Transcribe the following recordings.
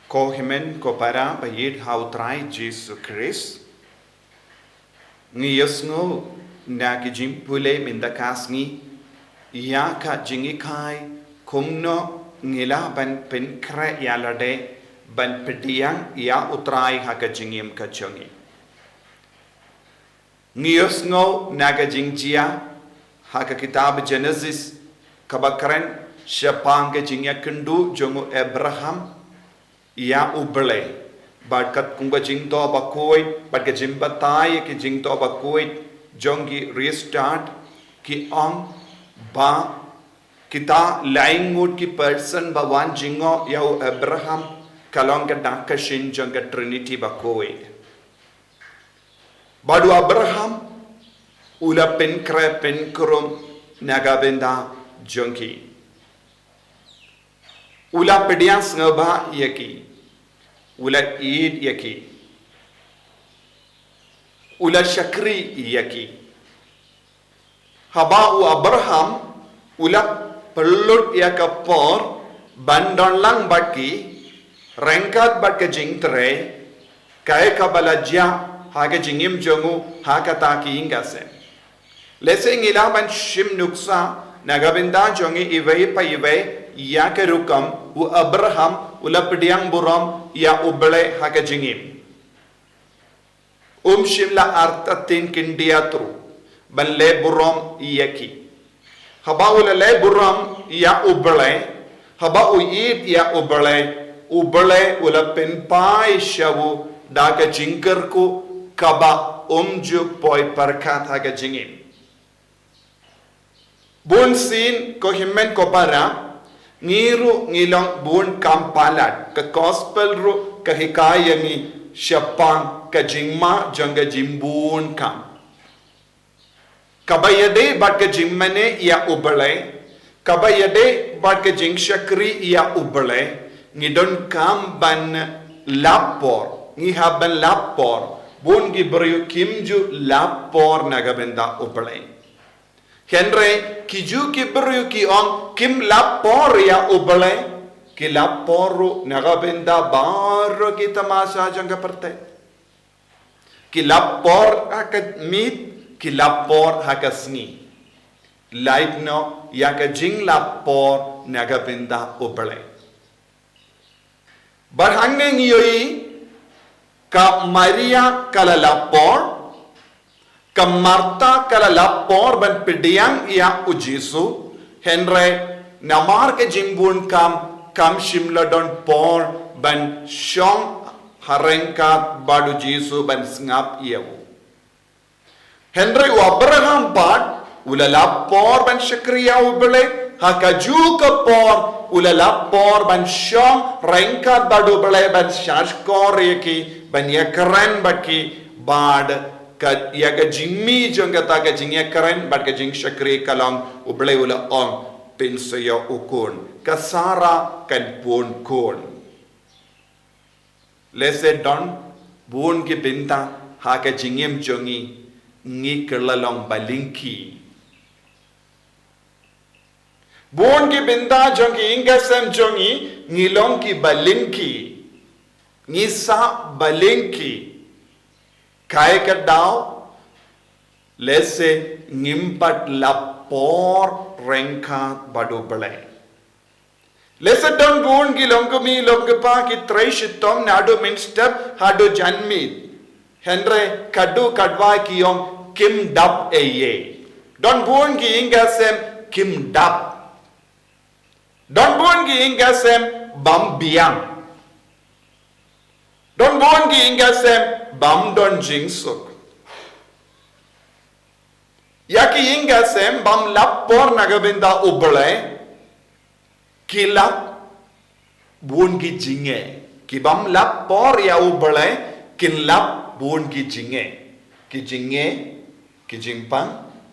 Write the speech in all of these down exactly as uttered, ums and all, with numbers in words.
Ko hynmen ko para ba ïeit ha u Trai Jisu Khrist, ngi ïohsngew na ki jingpule mynta ka sngi ïa ka jinghikai kumno ngi lah ban pynkhreh ïa lade ban pdiang ïa u Trai ha ka jingim ka jong ngi. Ngi ïohsngew na ka jingjia ha ka kitab Genesis kaba kren shaphang ka jingïakynduh jong u Abraham ïa u Blei. Bad katkum ka jingthoh bakhuid bad ka jingbatai ïa ka jingthoh bakhuid jong ki riewstad, ki ong ba kita laingut ki person ba wan jngoh ïa u Abraham ka long ka dak ka shin jong ka Trinity bakhuid. Bad u Abraham u la pynkhreh pynkhreh na ka bynta jong ki. U la pdiang sngewbha ïa ki. U la ïeit ïa ki. U la shakri ïa ki. Haba u Abraham u la pynlut ïa ka por ban don lang bad ki ryngkat bad ka jingtrei, kaei kaba la jia ha ka jingim jong u ha kata ka ïing ka sem. Lehse ngi lah ban shim nuksa na ka bynta jong ngi iwei pa iwei ïa ka rukom u Abraham u la pdiang burom ïa u Blei ha ka jingim. Um shym la artatien khyndiat ruh ban leh burom ïa ki. Haba u la leh burom ïa u Blei, haba u ïeit ïa u Blei, u Blei u la pynphai sha u da ka jingkyrkhu kaba um ju poi pyrkhat ha ka jingim. Bun sien ko hynmen ko para, ngi ruh ngi long bun kam palat, ka gospel ruh ka hikai ïa ngi shaphang ka jingma jong ka jingbun kam. Kaba ïadei bad ka jingmane ïa u Blei, kaba ïadei bad ka jingshakri ïa u Blei, ngi donkam ban lap por, ngi hap ban lap por, bun ki briew kim ju lap por na ka bynta u Blei. Hynrei ki ju ki briew ki ong kim lap por ïa u Blei, ki lap por ruh na ka bynta baroh ki tamasha jong ka pyrthei. Ki lap por ha ka miet, ki lap por ha ka sngi. Lait noh ïa ka jinglap por na ka bynta u Blei. Bad hangne ngi ïohi ka Maria ka la lap por, ka Martha ka la lap por ban pdiang ïa u Jisu, hynrei namar ka jingbun kam kam shym la don por ban shong ha ryngkat bad u Jisu ban sngap ïa u. Hynrei u Abraham pat u la lap por ban shakri ïa u Blei, ha kajuh ka por u la lap por ban shong ryngkat bad u Blei ban shahshkor ïa ki, ban ïakren bad ki, bad ka ïa ka jingmih jong kata ka jingïakren bad ka jingshakri ka long u Blei u la ong, pynshoi ïa u khun, ka Sara kan pun khun. Lehse don bun ki bynta ha ka jingim jong ngi, ngi kylla long ba lyngkhi. Bun ki bynta jong ki ïing ka sem jong ngi, ngi long ki ba lyngkhi. Ngi sah ba lyngkhi. Kaei ka daw, lehse ngim pat lap por ryngkat bad u Blei. Lehse don bun ki longkmie longkpa ki trei shitom naduh mynstep haduh janmiet. Hynrei katto katne ki ong kim dap ei ei. Don bun ki ïing ka sem kim dap. Don bun ki ïing ka sem bym biang. Don bun ki ïing ka sem bym don jingsuk. Ïa ki ïing ka sem bym lap por na ka bynta u Blei, ki lap bun ki jingeh. Ki bym lap por ïa u Blei, kin lap bun ki jingeh. Ki jingeh, ki jingpang,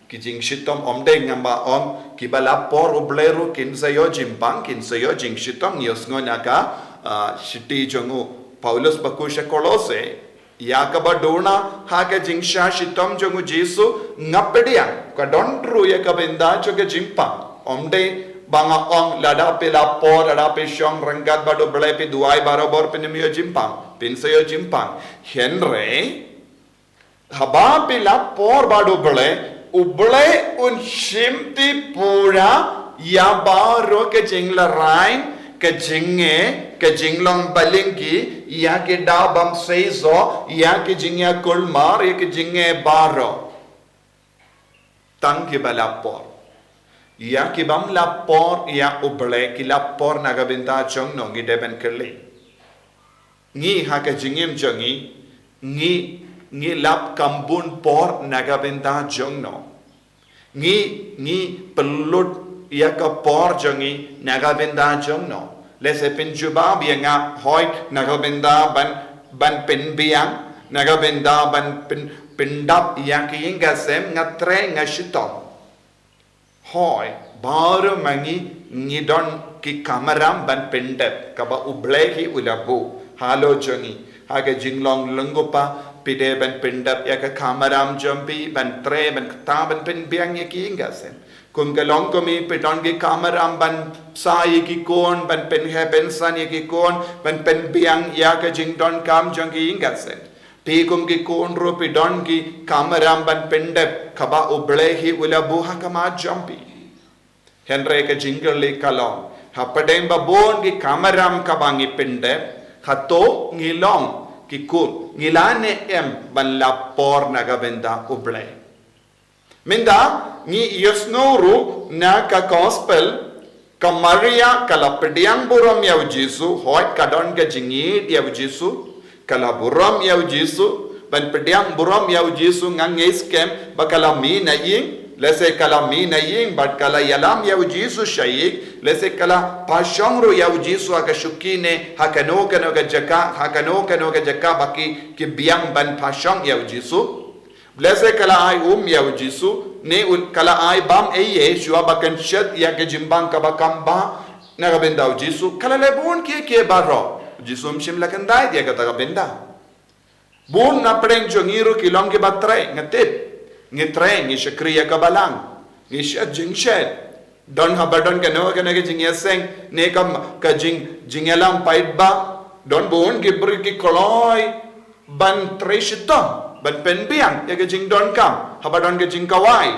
ki jingshitom, ym dei ngam ba ong kiba lap por u Blei ruh kin sa ïoh jingpang, kin sa ïoh jingshitom, ngi ïohsngew na ka, ah, shithi jong u Paulus ba khuid sha Kolose. Ïa kaba duna ha ka jingshah shitom jong u Jisu, nga pdiang, ka don ruh ïa ka bynta jong ka jingpang. Ym dei Ba nga ong lada phi la por, lada phi shong ryngkat bad U Blei phi duwai barabor phin ym ïoh jingpang, phin sa ïoh jingpang. Hynrei haba phi la por bad U Blei, U Blei un shimti pura ïa baroh ka jinglarai, ka jingneh, ka jinglong balingi, ïa ki daw bym seisoh, ïa ki jingïakulmar, ïa ki jingneh baroh. Tang kiba la por. Ïa ki bym la por ïa U Blei, ki la por na ka bynta jong no, ngi dei ban kylli. Ngi ha ka jingim jong ngi, ngi, ngi lap kam bun por na ka bynta jong no. Ngi, ngi pynlut ïa ka por jong ngi na ka bynta jong no. Lehse phin jubab ïa nga, hooid, na ka bynta ban, ban pynbiang, na ka bynta ban pyn, pyndap ïa ka ïing ka sem, nga trei, nga shitom. Hooid, baroh ma ngi ngi don ki kamram ban pyndep, kaba U Blei hi u la buh halor jong ngi. Ha ka jinglong lyngkhuh phi dei ban pyndep ïa ka kamram jong phi, ban trei, ban kta, ban pynbiang ïa ka ïing ka sem. Kum ka longkmie phi don ki kamram ban sah ïa ki khun, ban pynheh pynsan ïa ki khun, ban pynbiang ïa ka jingdonkam jong ka ïing ka sem. Phi kum ki khun ruh phi don ki kamram ban pyndep, kaba U Blei hi u la buh ha khmat jong phi. Hynrei ka jingkylli ka long, hapdeng ba bun ki kamram kaba ngi pyndep, hato ngi long ki khun, ngi lah ne em ban la por na ka bynta U Blei? Mynta ngi ïohsngew ruh na ka gospel, ka Maria ka la pdiang burom ïa U Jisu, hooid ka don ka jingïeit ïa U Jisu, ka la burom ïa U Jisu. Ban pdiang burom ïa U Jisu nga ngeit skhem ba ka la mih na ïing, lehse ka la mih na ïing bad ka la ïalam ïa U Jisu sha ïing, lehse ka la pashong ruh ïa U Jisu ha ka shuki ne ha kano kano ka jaka, ha kano kano ka jaka ba ki, ki biang ban pashong ïa U Jisu. Lehse ka la ai um ïa U Jisu, ne u, ka la ai bam ei ei shuwa ba kan shet ïa ka jingbam kaba kham bha na ka bynta U Jisu, ka la leh bun kiei kiei baroh. U Jisu um shym la kyntait ïa kata ka bynta. Bun na pdeng jong ngi ruh ki long kiba trei, nga tip. Ngi trei, ngi shakri ïa ka balang, ngi shet jingshet. Don haba don kano kano ka jingïaseng ne ka, ka jing, jingïalam paidbah, don bun ki briew ki kloi ban trei shitom, ban pynbiang ïa ka jingdonkam, haba don ka jingkhawai,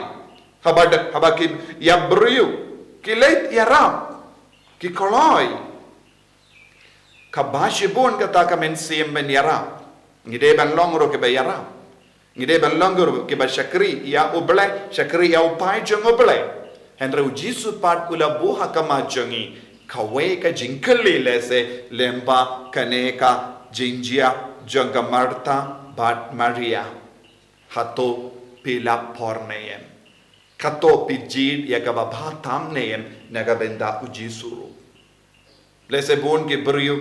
haba don, haba ki ïa briew, ki leit ïarap, ki kloi. Kaba shibun kata ka mynsiem ban ïarap. Ngi dei ban long ruh kiba ïarap. Ngi dei ban long ruh kiba shakri ïa U Blei, shakri ïa u paid jong U Blei. Hynrei U Jisu pat u la buh ha khmat jong ngi kawei ka jingkylli, lehse lyngba kane ka jingjia jong ka Martha bad Maria. Hato phi la por ne em? Hato phi jied ïa kaba bha tam ne em na ka bynta U Jisu ruh? Lehse bun ki briew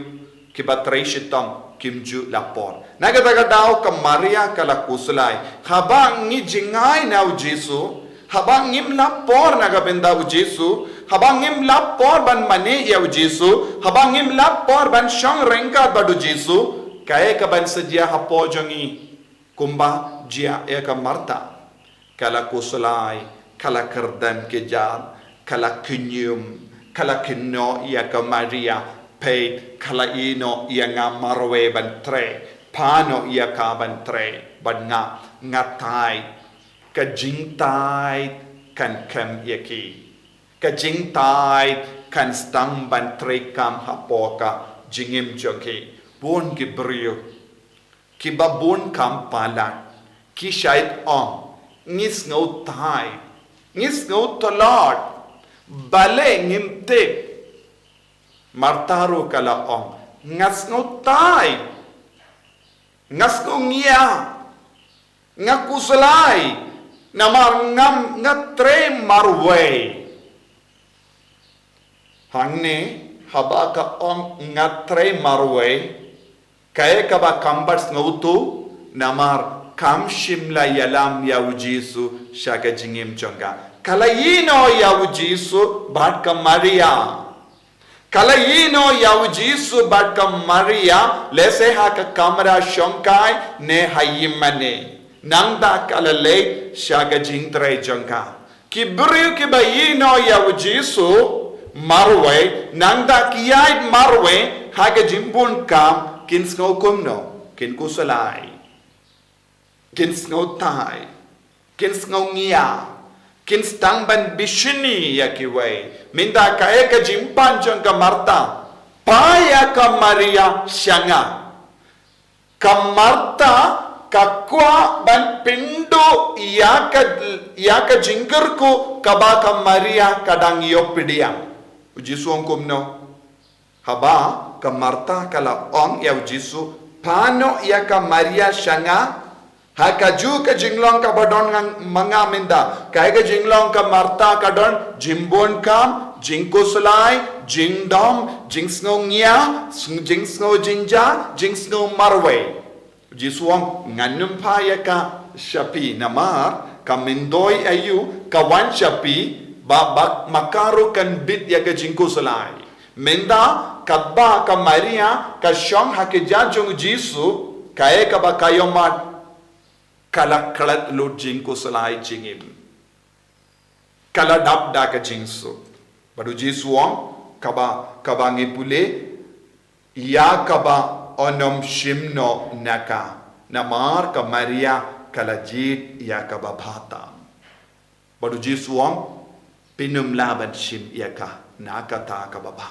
kiba trei shitom kim ju la por. Na kata ka daw ka Maria ka la khuslai. Haba ngi jngai na U Jisu, haba ngim la por na ka bynta U Jisu, haba ngim la por ban mane ïa U Jisu, haba ngim la por ban shong ryngkat bad U Jisu, kaei kaban sa jia hapoh jong ngi? Kumba jia ïa ka Martha, ka la khuslai, ka la kyrdem kjat, ka la kynñium, ka la kynnoh ïa ka Maria, peit, ka la ïehnoh ïa nga marwei ban trei, phah noh ïa ka ban trei bad nga, nga tied. Ka jingtied kan khem ïa ki. Ka jingtied kan sdang ban treikam hapoh ka jingim jong ki. Bun ki briew kiba bun kam palat, ki shait ong, ngi sngew tied, ngi sngew tlot, balei ngim tip? Martha ruh ka la ong, nga sngew tied, nga sngew ngiah, nga khuslai, namar ngam, nga trei marwei. Hangne, haba ka ong nga trei marwei, kaei kaba kam pat sngewthuh, namar kam shym la ïalam ïa U Jisu sha ka jingim jong ka. Ka la ïehnoh ïa U Jisu bad ka Maria. Ka la ïehnoh ïa U Jisu bad ka Maria, lehse ha ka kamra shongkai ne ha ïingmane. Nangta ka la leit sha ka jingtrei jong ka. Ki briew kiba ïehnoh ïa U Jisu, marwei, nangta ki ïaid marwei ha ka jingbun kam, kin sngew kumno? Kin khuslai, kin sngewthait, kin sngew ngiah, kin sdang ban bishni ïa kiwei. Mynta kaei ka jingpan jong ka Martha? Phah ïa ka Maria sha nga. Ka Martha ka kwah ban pynduh ïa ka, ïa ka jingkyrkhu kaba ka Maria ka dang ïoh pdiang. U Jisu u ong kumno? Haba ka Martha ka la ong ïa u Jisu, phah noh ïa ka Maria sha nga, ha kajuh ka jinglong kaba don ngan, ma nga mynta. Kaei ka jinglong ka Martha ka don? Jingbun kam, jingkhuslai, jingdom, jingsngew ngiah, sng-, jingsngew jynjar, jingsngew marwei. Jisu u ong, ngan nym phah ïa ka sha phi, namar ka myntoi aïu ka wan sha phi, ba, ba ma ka ruh kan bit ïa ka jingkhuslai. Mynta katba ka Maria ka shong ha kjat jong u Jisu, kaei kaba ka ïohmad? Ka la klet lut jingkhuslai jingim. Ka la dap da ka jingsuk. Bad u Jisu u ong, kaba, kaba ngi pule, ïa kaba yn ym shim noh na ka, namar ka Maria ka la jied ïa kaba bha tam. Bad u Jisu u ong, phin ym lah ban shim ïa ka na kata kaba bha.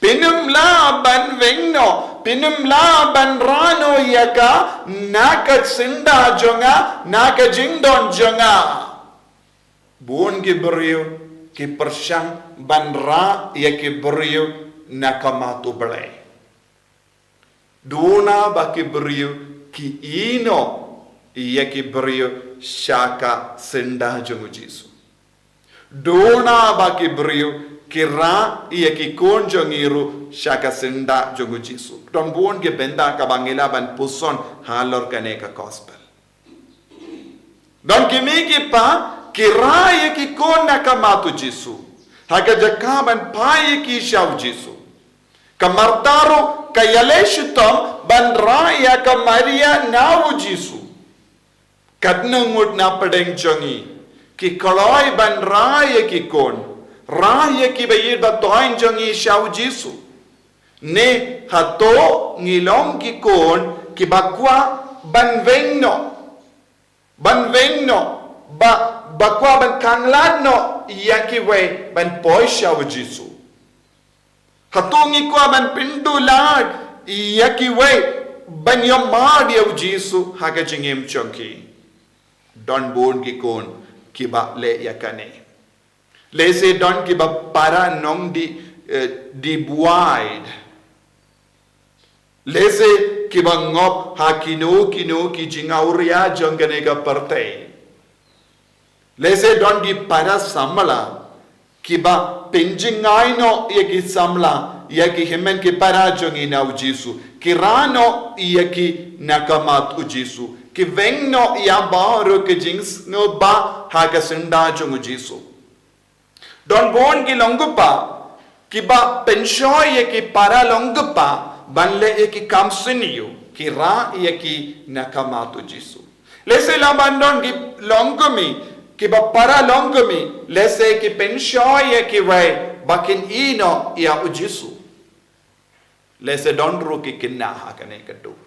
Phin ym lah ban weng noh, phin ym lah ban rah noh ïa ka na ka syndah jong nga, na ka jingdon jong nga. Bun ki briew ki pyrshang ban rah ïa ki briew na ka mat U Blei. Duna ba ki briew ki ïeh noh ïa ki briew sha ka syndah jong u Jisu. Duna ba ki briew ki rah ïa ki khun jong ngi ruh sha ka syndah jong u Jisu. Don bun ki bynta kaba ngi lah ban puson halor kane ka gospel. Don ki mei ki pa ki rah ïa ki khun na ka mat u Jisu, ha ka jaka ban phah ïa ki sha u Jisu. Ka Martha ruh ka ïaleh shitom ban rah ïa ka Maria na u Jisu. Katno ngut na pdeng jong ngi ki kloi ban rah ïa ki khun, rah ïa ki ba ïeit ba thoiñ jong ngi sha u Jisu? Ne hato ngi long ki khun kiba kwah ban weng noh, ban weng noh, ba, ba kwah ban khanglad noh ïa kiwei ban poi sha u Jisu? Hato ngi kwah ban pynduh lad ïa kiwei ban ïohmad ïa u Jisu ha ka jingim jong ki? Don bun ki khun kiba leh ïa kane. Lehse don kiba para nongdie, eh, dih buaid. Lehse kiba ngop ha kino kino ki jingawria jong kane ka pyrthei. Lehse don ki para samla kiba pynjngai noh ïa ki samla, ïa ki hynmen ki para jong ngi na u Jisu. Ki rah noh ïa ki na ka mat u Jisu. Ki weng noh ïa baroh ki jingsngewbha ha ka syndah jong u Jisu. Don bun ki longkpa kiba pynshoi ïa ki para longkpa ban leh ïa ki kam sniew, ki rah ïa ki na ka mat u Jisu. Lehse la ban don ki longkmie kiba para longkmie, lehse ki pynshoi ïa kiwei ba kin ïeh noh ïa u Jisu. Lehse don ruh ki khynnah ha kane ka dur.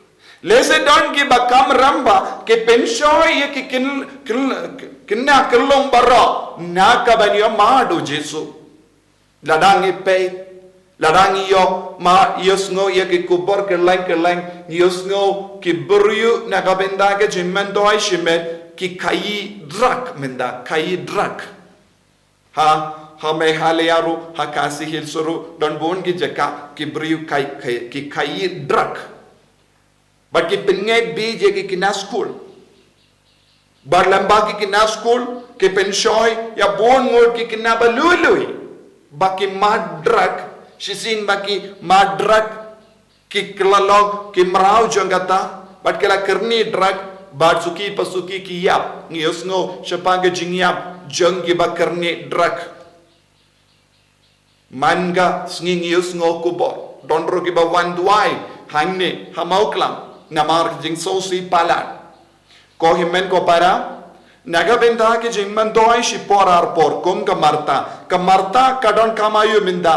Lehse don kiba kamram ba ki pynshoi ïa ki khyn-, khyn-, khynnah khyllung baroh na ka ban ïohmad u Jisu. Lada ngi peit, lada ngi ïohmad, ïohsngew ïa ki khubor kylleng kylleng, ngi ïohsngew ki briew na ka bynta ka jingmyntoi shimet ki khaïi drug mynta, khaïi drug. Ha, ha Meghalaya ruh, ha Khasi Hills ruh, don bun ki jaka ki briew khaïi, khaïi, ki khaïi drug. Bad ki pynngeit bieit ïa ki khynnah skul. Bad lyngba ki khynnah skul ki pynshoi ïa bun ngut ki khynnah ba lui lui ba ki mad drug, shisien ba ki mad drug, ki kylla long ki mraw jong kata, bad ki la kyrni drug, bad suki pa suki ki ïap. Ngi ïohsngew shaphang ka jingïap jong kiba kyrni drug. Man ka sngi ngi ïohsngew khubor, don ruh kiba wan duwai hangne ha Mawklam namar ka jingsngewsih palat. Ko hynmen ko para, Na ka bynta ki jingmyntoi shipor arpor kum ka Martha. Ka Martha ka donkam aïu mynta?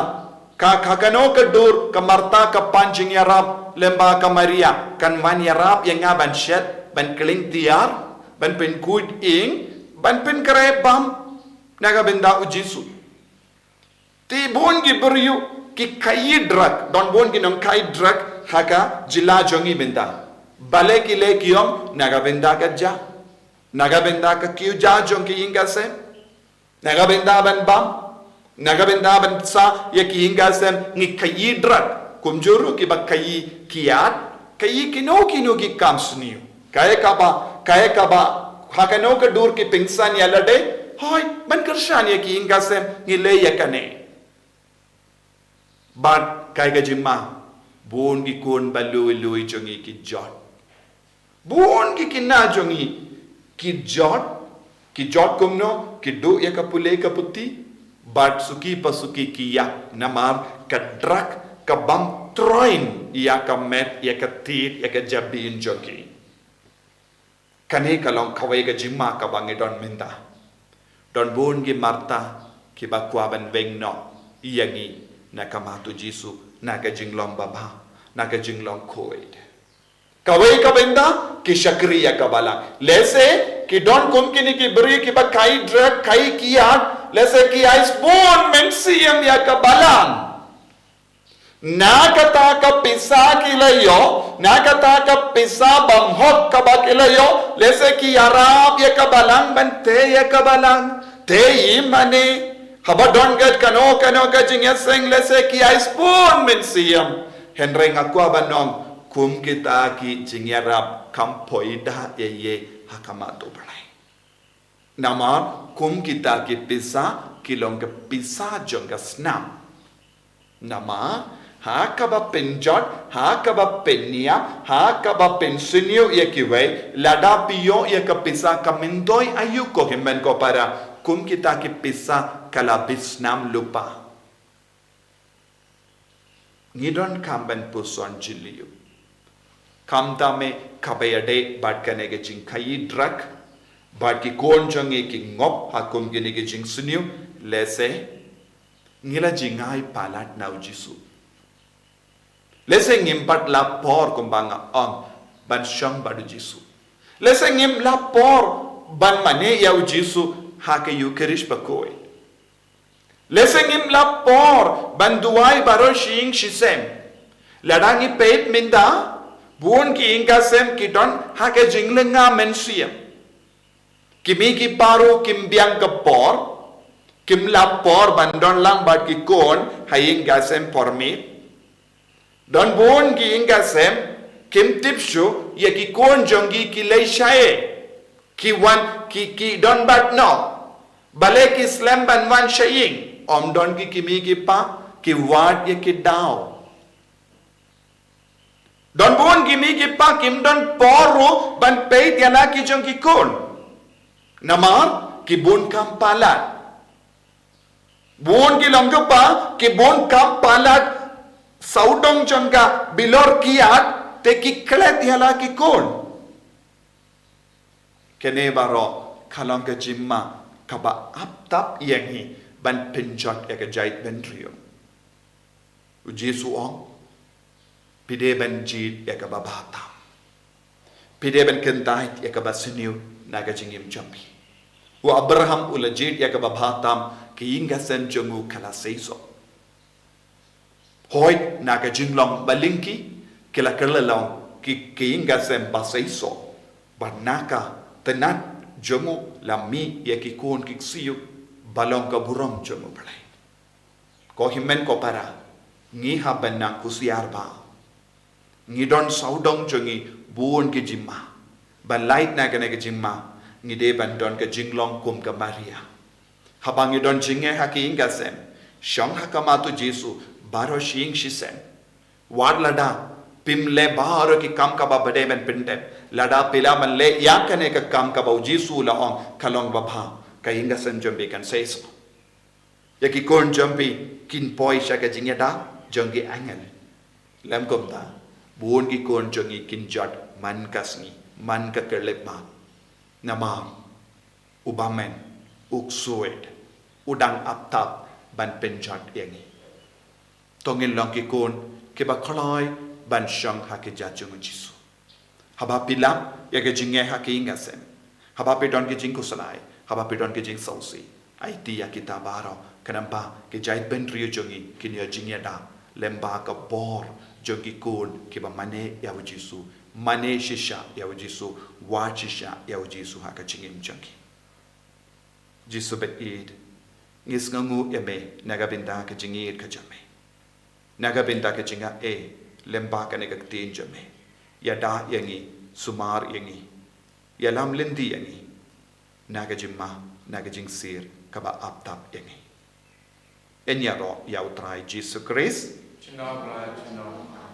Ka, ka kano ka dur ka Martha ka pan jingïarap lyngba ka Maria? Kan wan ïarap ïa nga ban shet, ban kling tiar, ban pynkhuid ïing, ban pynkhreh bam na ka bynta u Jisu. Te bun ki briew ki khaïi drug, don bun ki nongkhaïi drug ha ka jylla jong ngi mynta. Balei ki leh ki ong na ka bynta ka jia, na ka bynta ka kiew jia jong ki ïing ka sem, na ka bynta ban bam, na ka bynta ban sah ïa ki ïing ka sem ngi khaïi drug. Kumjuh ruh kiba khaïi kiad, khaïi kino kino ki kam sniew. Kaei kaba, kaei kaba, ha kano ka dur ki pynsan ïa lade, hooid, ban kyrshan ïa ki ïing ka sem ngi leh ïa kane. Bad kaei ka jingma, bun ki khun ba lui lui jong ngi ki jot. Bun ki khynnah jong ngi ki jot, ki jot kumno, ki duh ïa ka pule ka puthi, bad suki pa suki ki ïap namar ka drug ka bam troin ïa ka met, ïa ka tied, ïa ka jabieng jong ki. Kane ka long kawei ka jingma kaba ngi don mynta. Don bun ki Martha kiba kwah ban weng noh ïa ngi na ka mat u Jisu, na ka jinglong babha, na ka jinglong khuid. Kawei ka bynta ki shakri ïa ka balang. Lehse ki don kum kine ki briew kiba khaïi drug, khaïi kiad, lehse ki ai sbun mynsiem ïa ka balang. Na kata ka pisa ki la ïoh, na kata ka pisa bymhok kaba ki la ïoh, lehse ki ïarap ïa ka balang ban tei ïa ka balang. Tei ïa mane, haba don kat kano kano ka jingïaseng, lehse ki ai sbun mynsiem. Hynrei nga kwah ban ong, kum kita ki jingïarap kam poi da ïa ïa ha ka mat u Blei. Namar kum kita ki pisa ki long ka pisa jong ka snam. Namar ha kaba pynjot, ha kaba pynïap, ha kaba pynsniew ïa kiwei, lada phi ïoh ïa ka pisa ka myntoi aïu ko hynmen ko para, kum kita ki pisa ka la bit snam lypa. Ngi donkam ban puson jylliew. Khamtam eh kaba ïadei bad kane ka jingkhaïi drug, bad ki khun jong ngi ki ngop ha kum kine ki jingsniew, lehse ngi la jngai palat na u Jisu. Lehse ngim pat lap por kumba nga ong ban shong bad u Jisu. Lehse ngim lap por ban mane ïa u Jisu ha ka Eukharist bakhuid. Lehse ngim lap por ban duwai baroh shi ïing shi sem. Lada ngi peit mynta, bun ki ïing ka sem ki don ha ka jinglynga mynsiem. Ki mei ki pa ruh kim biang ka por, kim lap por ban don lang bad ki khun ha ïing ka sem por miet. Don bun ki ïing ka sem kim tip shuh ïa ki khun jong ki ki leit shaei. Ki wan ki, ki don bad noh. Balei ki slem ban wan sha ïing? Ym don ki kmie ki kpa, ki wad ïa ki daw. Don bun ki kmie ki kpa kim don por ruh ban peit ïa la ki jong ki khun. Namar ki bun kam palat. Bun ki long kpa ki bun kam palat, sawdong jong ka bilor kiad, te ki klet ïa la ki khun. Kane baroh ka long ka jingma kaba ap tap ïa ngi ban pynjot ïa ka jaitbynriew. U Jisu u ong, phi dei ban jied ïa kaba bha tam. Phi dei ban kyntait ïa kaba sniew na ka jingim jong phi. U Abraham u la jied ïa kaba bha tam, ka ïing ka sem jong u ka la seisoh. Hooid, na ka jinglong ba lyngkhi ki la kylla long ki, ka ïing ka sem ba seisoh. Bad na ka tnat jong u la mih ïa ki khun ki ksiew ba long ka burom jong U Blei. Ko hynmen ko para, ngi hap ban nang husiar bha. Ngi don sawdong jong ngi bun ki jingma. Ban lait na kane ka jingma, ngi dei ban don ka jinglong kum ka Maria. Haba ngi don jingeh ha ka ïing ka sem, shong ha ka mat u Jisu baroh shi ïing shi sem. Wat lada phim leh baroh ki kam kaba phi dei ban pyndep, lada phi lah ban leh ïa kane ka kam kaba u Jisu u la ong ka long babha, ka ïing ka sem jong phi kan seisoh. Ïa ki khun jong phi kin poi sha ka jingïada jong ki angel. Lym kumta, bun ki khun jong ngi kin jot man ka sngi, man ka khyllipmat. Namar U bymman, u ksuid, u dang ap tap ban pynjot ïa ngi. To ngin long ki khun kiba kloi ban shong ha ki jait jong u Jisu. Haba phi lap ïa ka jingeh ha ki ïing ki sem, haba phi don ki jingkhuslai, haba phi don ki jingsngewsih, aiti ïa kita baroh, khnang ba ki jaitbynriew jong ngi kin ïoh jingïada lem bad ka bor jong ki khun kiba mane ïa u Jisu, mane shisha ïa u Jisu, wad shisha ïa u Jisu ha ka jingim jong ki. Jisu bad ïeit, ngi sngewnguh ïa me na ka bynta ka jingïeit ka jong me, na ka bynta ka jingaiei lem bad kane ka ktien jong me. Ïada ïa ngi, sumar ïa ngi, ïalam lynti ïa ngi na ka jingma, na ka jingsir kaba ap tap ïa ngi. Yn ïaroh ïa u Trai Jisu Khrist. Jingngeit, jingngeit.